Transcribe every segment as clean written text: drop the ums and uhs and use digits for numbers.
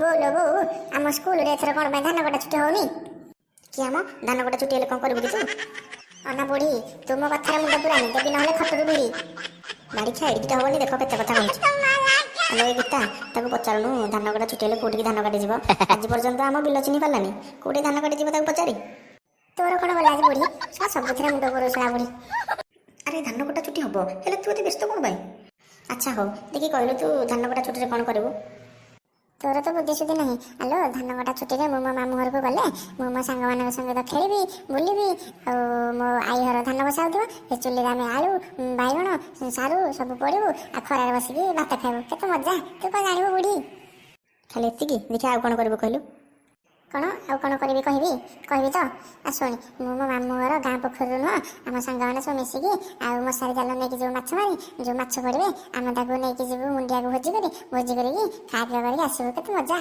ବୋଉ ଲୋ ବୋଉ, ଆମ ସ୍କୁଲରେ ଏଥର କ'ଣ ପାଇଁ ଧାନ କଟା ଛୁଟି ହଉନି? କି ଆମ ଧାନ କଟା ଛୁଟି ହେଲେ କ'ଣ କରିବୁ କି ତୁ? ଅନା ବୁଢ଼ୀ, ତୁ ମୋ କଥାରେ ମୁଣ୍ଡ ପୁରାନି, ଦେବି ନହେଲେ ଖଟରୁ ଭିଡ଼ି। ବାଡ଼ି ଖିଆ ଏଡ଼ିକିଟା ହବନି, ଦେଖ କେତେ କଥା କହୁଛି। ହ୍ୟାଲୋ, ଏ ଗୀତା, ତାକୁ ପଚାରୁନୁ ଧାନ କଟା ଛୁଟି ହେଲେ କୋଉଠିକି ଧାନ କାଟିଯିବ। ଆଜି ପର୍ଯ୍ୟନ୍ତ ଆମ ବିଲ ଚିହ୍ନି ପାରିଲାନି, କୋଉଠି ଧାନ କାଟିଯିବ ତାକୁ ପଚାରି। ତୋର କ'ଣ ଗଲା ଆଜି ବୁଢ଼ୀ? ଶଳା ସବୁଥିରେ ମୁଣ୍ଡ ପୁରଉ ଶଳା ବୁଢ଼ୀ। ଆରେ, ଧାନ କଟା ଛୁଟି ହବ, ହେଲେ ତୁ ଏତେ ବ୍ୟସ୍ତ କ'ଣ ପାଇଁ? ଆଚ୍ଛା ହଉ, ଦେଖି କହିଲୁ, ତୁ ଧାନ କଟା ଛୁଟିରେ କ'ଣ କରିବୁ? ତୋର ତ ବୁଦ୍ଧି ସୁଦ୍ଧି ନାହିଁ। ଆଲୋ, ଧାନ କଟା ଛୁଟିରେ ମୁଁ ମୋ ମାମୁଁ ଘରକୁ ଗଲେ ମୁଁ ମୋ ସାଙ୍ଗମାନଙ୍କ ସଙ୍ଗେ ତ ଖେଳିବି, ବୁଲିବି। ଆଉ ମୋ ଆଈ ଘର ଧାନ ବସା ହେଉଥିବ, ସେ ଚୁଲିରେ ଆମେ ଆଳୁ, ବାଇଗଣ, ସାରୁ ସବୁ ପୋଡ଼ିବୁ ଆଉ ଖରାରେ ବସିକି ଭାତ ଖାଇବୁ। କେତେ ମଜା, ତୁ କ'ଣ ଜାଣିବୁ ବୁଢ଼ୀ? ଖାଲି ଏତିକି? ଦେଖିଆ, ଆଉ କ'ଣ କରିବୁ କହିଲୁ? କ'ଣ ଆଉ କ'ଣ କରିବି କହିବି? କହିବି ତ, ଆଉ ଶୁଣି। ମୁଁ ମୋ ମାମୁଁ ଘର ଗାଁ ପୋଖରୀରୁ ନୁହଁ, ଆମ ସାଙ୍ଗମାନେ ସବୁ ମିଶିକି ଆଉ ମଶାରୀ ଜାଲ ନେଇକି ଯିବୁ ମାଛ ମାରି। ଯେଉଁ ମାଛ ପଡ଼ିବେ, ଆମେ ତାକୁ ନେଇକି ଯିବୁ ମୁଣ୍ଡିଆକୁ, ଭୋଜି କରି, ଭୋଜି କରିକି ଖାଇବା ପିଇବା କରିକି ଆସିବୁ। କେତେ ମଜା!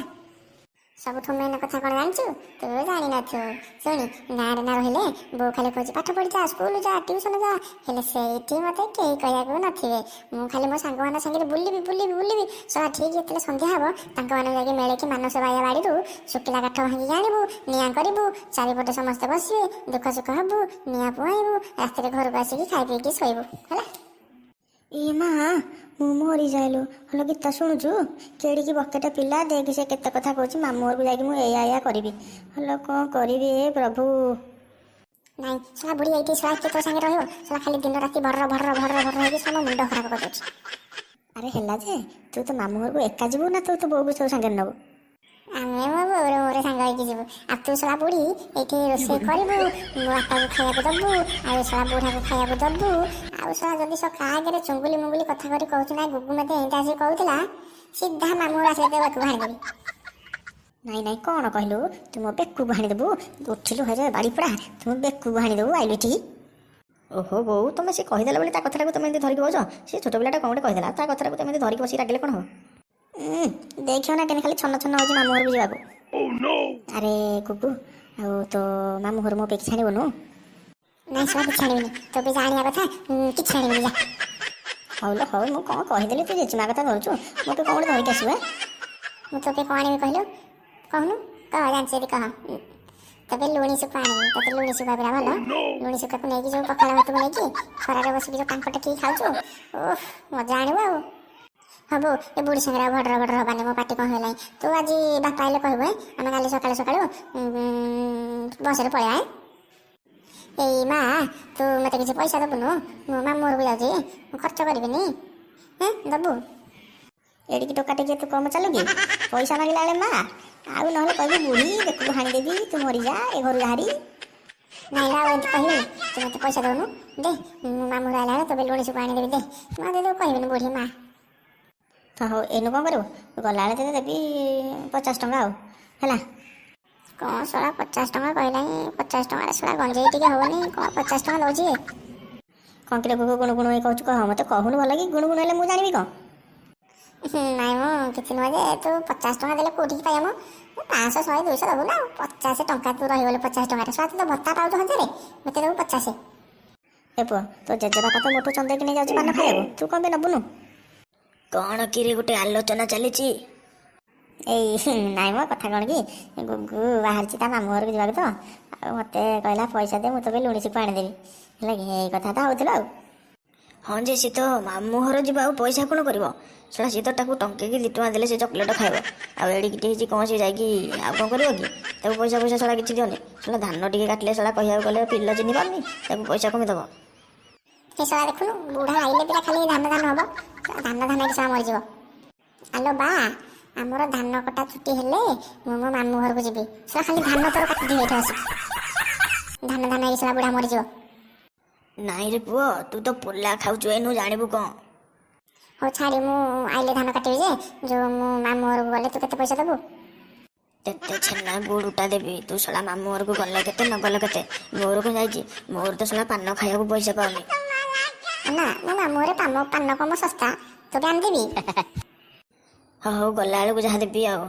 ସବୁଠୁ ମେନ୍ କଥା କ'ଣ ଜାଣିଛୁ? ତୁ ଜାଣିନଥିବୁ। ଶୁଣି, ଗାଁରେ ନା ରହିଲେ ବୋଉ ଖାଲି କହୁଛି, ପାଠ ପଢ଼ି ଯା, ସ୍କୁଲ ଯା, ଟ୍ୟୁସନ ଯା। ହେଲେ ସେଇଠି ମୋତେ କେହି କହିବାକୁ ନଥିବେ। ମୁଁ ଖାଲି ମୋ ସାଙ୍ଗମାନଙ୍କ ସାଙ୍ଗରେ ବୁଲିବି, ବୁଲିବି, ବୁଲିବି। ଶଳା ଠିକ୍ ଯେତେବେଳେ ସନ୍ଧ୍ୟା ହବ, ତାଙ୍କମାନଙ୍କୁ ଯାଇକି ମେଳିକି ମାନସ ବାୟା ବାଡ଼ିରୁ ଶୁଖିଲା କାଠ ଭାଙ୍ଗିକି ଆଣିବୁ, ନିଆଁ କରିବୁ, ଚାରିପଟେ ସମସ୍ତେ ବସିବେ, ଦୁଃଖ ସୁଖ ହବୁ, ନିଆଁ ପୁଆଇବୁ, ରାତିରେ ଘରକୁ ଆସିକି ଖାଇ ପିଇକି ଶୋଇବୁ। ହେଲା? ଏ ମା, ମୁଁ ମରିଯାଇଲୁ। ହଲୋ ଗୀତା, ଶୁଣୁଛୁ? କେଡ଼ିକି ବକେଟ ପିଲା ଦେଖି, ସେ କେତେ କଥା କହୁଛି, ମାମୁଁ ଘରକୁ ଯାଇକି ମୁଁ ଏଇଆ ଏଇଆ କରିବି। ହଲୋ, କ'ଣ କରିବି ଏ ପ୍ରଭୁ? ନାଇଁ ଶଳା ବୁଢ଼ୀ, ଏଇଠି ଶଳା କିଏ ତୋ ସାଙ୍ଗରେ ରହିବ? ଶଳା ଖାଲି ଦିନ ରାତି ଭର ଭର ଭର ଭର ହେଇକି ଶଳା ମୋ ମୁଣ୍ଡ ଖରାପ କରିଦେଉଛି। ଆରେ ହେଲା ଯେ, ତୁ ତ ମାମୁଁ ଘରକୁ ଏକା ଯିବୁ ନା ତୁ ତୋ ବୋଉକୁ ସବୁ ସାଙ୍ଗରେ ନେବୁ? ଆମେ ମୋ ବୋଉର ମୋର ସାଙ୍ଗ ହେଇକି ଯିବୁ। ଆଉ ତୁ ଶଳା ବୁଢ଼ୀ ଏଇଠି ରୋଷେଇ କରିବୁ, ମୋ ବାପାକୁ ଖାଇବାକୁ ଦବୁ ଆଉ ଏ ଶଳା ବୁଢ଼ାକୁ ଖାଇବାକୁ ଦବୁ। ଆଉ ଶଳା ଯଦି ସକା ଆଗରେ ଚୁଙ୍ଗୁଲି ମୁଙ୍ଗୁଲି କଥା କରି କହୁଛୁ ନା, ଗୁଗୁ ମତେ ଏଇଟା ଆସିକି କହୁଥିଲା, ସିଧା ମାମୁଁ ଘରୁ ଆସିଲେ ବେକକୁ ହାଣିଦେବି। ନାଇଁ ନାଇଁ, କ'ଣ କହିଲୁ? ତୁ ମୋ ବେକକୁ ହାଣିଦେବୁ? ଉଠିଲୁ ହରେ ବାଡ଼ି ପଡ଼ା, ତୁ ମୋ ବେକକୁ ହାଣିଦେବୁ? ଆଇଲୁ ଏଠିକି। ଓହୋ ବୋଉ, ତମେ ସେ କହିଦେଲା ବୋଲି ତା କଥାଟାକୁ ତମେ ଏମିତି ଧରିକି ବସ। ସେ ଛୋଟ ପିଲାଟା କ'ଣ ଗୋଟେ କହିଦେଲା, ତା କଥାଟାକୁ ତମେ ଏମିତି ଧରିକି ବସିକି ରାଗିଲେ କ'ଣ ହବ? ଦେଖିବ ନା କେମିତି ଖାଲି ଛନ ଛନ ହେଉଛି ମାମୁଁ ଘରକୁ ଯିବାକୁ। ଆରେ ଗୁଗୁ, ଆଉ ତୋ ମାମୁଁ ଘରୁ ମୋ ପାଇଁ କିଛି ଆଣିବୁନୁ? ନାଇଁ ଶଳା, କିଛି ଆଣିବିନି। ତୋ ପାଇଁ ଯାହା ଆଣିବା କଥା କିଛି ଆଣିବିନି, ଯା। ହଉ ଲୋ ହଉ, ମୁଁ କ'ଣ କହିଦେଲି, ତୁ ଜେଜେମା କଥା ଧରୁଛୁ। ମୋ ପାଇଁ କ'ଣ ଗୋଟେ ଧରିକି ଆସିବୁ ଏ। ମୁଁ ତୋ ପାଇଁ କ'ଣ ଆଣିବି କହିଲୁ? କହୁନୁ, କହ, ଜାଣିଛୁ ଯଦି କହ। ତୋ ପାଇଁ ଲୁଣି ଶୁଖୁଆ ଆଣିବି। ତୋତେ ଲୁଣି ଶୁଖୁଆ ପୁରା ଭଲ। ଲୁଣି ଶୁଖୁଆକୁ ନେଇକି ଯୋଉ ପଖାଳ ଭାତକୁ ନେଇକି ଖରାରେ ବସିକି ଯୋଉ କାଙ୍କ ଟେକିକି ଖାଉଛୁ, ଓଃ ମଜା ଆଣିବୁ। ଆଉ ହବୁ ଏ ବୁଢ଼ୀ ସାଙ୍ଗରେ ଆଉ ଭଡର ଭଡର ହବାନି, ମୋ ପାଟି କ'ଣ ହେଲାଣି। ତୁ ଆଜି ବାପା ଆଇଲେ କହିବୁ ହେ, ଆମେ କାଲି ସକାଳୁ ସକାଳୁ ବସରେ ପଳେଇବା। ହେ ଏଇ ମା, ତୁ ମତେ କିଛି ପଇସା ଦବୁନୁ? ମୁଁ ମାମୁଁ ଘରକୁ ଯାଉଛି, ମୁଁ ଖର୍ଚ୍ଚ କରିବିନି? ହେ, ଦବୁ? ଏଡ଼ିକି ଟୋକା ଟିକେ ତୁ କମ ଚାଲୁ କି? ପଇସା ମାଗିଲା ବେଳେ ମା, ଆଉ ନହେଲେ କହିବୁ ବୁଢ଼ୀ ବେକକୁ ହାଣିଦେବି, ତୁ ମରିଯା ଏ ଘରୁ ବାହାରି। ନାଇଁ ଆଉ ଏମିତି କହିବିନି। ତୁ ମତେ ପଇସା ଦଉନୁ? ଦେ, ମୁଁ ମାମୁଁ ଘର ଆଇଲା ବେଳେ ତୋ ପାଇଁ ଲୁଣି ଶୁଖୁଆ ଆଣିଦେବି। ଦେ ମା, ଦେ, କହିବିନି ବୁଢ଼ୀ ମା। ହଁ ହଉ, ଏଇନୁ କ'ଣ କରିବୁ? ଗଲାବେଳେ ତତେ ଦେବି 50 ଟଙ୍କା ଆଉ, ହେଲା? କ'ଣ ଶଳା 50 ଟଙ୍କା କହିଲାଣି? 50 ଟଙ୍କାରେ ଶଳା ଗଞ୍ଜେଇ ଟିକେ ହବନି। କ'ଣ 50 ଟଙ୍କା ଦଉଛି ଏ? କ'ଣ କିରେ ଗୁଗୁ, ଗୁଣୁ ଗୁଣୁ ହେଇ କହୁଛୁ? କହ ମତେ, କହୁନୁ ଭଲ କି। ଗୁଣୁ ଗୁଣୁ ହେଲେ ମୁଁ ଜାଣିବି କ'ଣ? ନାଇଁ ମୁଁ କିଛି ନୁହଁ ଯେ, ତୁ 50 ଟଙ୍କା ଦେଲେ କୋଉଠିକି ପାଇବ? ମୁଁ 500, 100, 200 ଦବୁ ନା। ଆଉ 50 ଟଙ୍କା, ତୁ ରହିଗଲୁ 50 ଟଙ୍କାରେ। ଶଳା, ତୁ ତ ଭତ୍ତା ପାଉଛୁ 1000, ମତେ ଦବୁ 50? ଏ ପୁଅ, ତୋ ଜେଜେବାପା ତ ମୋଠୁ ଚନ୍ଦେଇକି ନେଇଯାଉଛି ପାନ ଖାଇବାକୁ, ତୁ କ'ଣ ପାଇଁ ନବୁନୁ? କ'ଣ କିରେ, ଗୋଟେ ଆଲୋଚନା ଚାଲିଛି? ଏଇ ନାଇଁ ମ, କଥା କ'ଣ କି, ଗୁଗୁ ବାହାରିଛି ତା ମାମୁଁ ଘରକୁ ଯିବାକୁ ତ, ଆଉ ମୋତେ କହିଲା ପଇସା ଦେ, ମୁଁ ତୋ ପାଇଁ ଲୁଣି ଶୁଖୁଆ ଆଣିଦେବି। ହେଲା କି? ଏଇ କଥା ତ ହଉଥିଲୁ ଆଉ। ହଁ ଯେ, ସେ ତ ମାମୁଁ ଘର ଯିବ, ଆଉ ପଇସା କ'ଣ କରିବ? ଶଳା, ସିଏ ତ ତାକୁ ଟଙ୍କେ କି 2 ଟଙ୍କା ଦେଲେ ସେ ଚକୋଲେଟ୍ ଖାଇବ। ଆଉ ଏଡ଼ିକିଟି ହେଇଛି, କ'ଣ ସେ ଯାଇକି ଆଉ କ'ଣ କରିବ କି? ତାକୁ ପଇସା ପଇସା ଶଳା କିଛି ଦିଅନି। ଶଳା ଧାନ ଟିକେ କାଟିଲେ ଶଳା କହିବାକୁ ଗଲେ ପିଲ ଚିହ୍ନି ପାରୁନି, ତାକୁ ପଇସା କମି ଦବ? ସେ ଶଳା ଦେଖୁନୁ, ବୁଢ଼ା ଆଇଲେ ପିଲା ଖାଲି ଧାନ ଧାନ ହବ। ଶଳା ଧାନ ଧାନ ହେଇକି ଶଳା ମରିଯିବ। ଆଲୋ ବା, ଆମର ଧାନ କଟା ଛୁଟି ହେଲେ ମୁଁ ମୋ ମାମୁଁ ଘରକୁ ଯିବି। ଶଳା ଖାଲି ଧାନ ତୋର କାଟୁଥିବେ ଏଇଠି ଆସିକି, ଧାନ ଧାନ ହେଇକି ଶଳା ବୁଢ଼ା ମରିଯିବ। ନାଇଁ ରେ ପୁଅ, ତୁ ତ ପୋଲା ଖାଉଛୁ, ଏନୁ ଜାଣିବୁ କ'ଣ? ହଉ ଛାଡ଼ି, ମୁଁ ଆଇଲେ ଧାନ କାଟିବି ଯେ, ଯୋଉ ମୁଁ ମାମୁଁ ଘରକୁ ଗଲେ ତୁ କେତେ ପଇସା ଦବୁ? ତେତେ ଛେନା ଗୁଡ଼ୁଟା ଦେବି। ତୁ ଶଳା ମାମୁଁ ଘରକୁ ଗଲେ କେତେ, ନ ଗଲେ କେତେ, ମୋର କ'ଣ ଯାଇଛି? ମୋର ତ ଶଳା ପାନ ଖାଇବାକୁ ପଇସା ପାଉନି। ନା, ମୋ ମାମୁଁ ଘରେ ପାନ ପାନ କମ ଶସ୍ତା, ତୋ ପାଇଁ ଆଣିଦେବି। ହଉ ହଉ, ଗଲା ବେଳକୁ ଯାହା ଦେବି ଆଉ।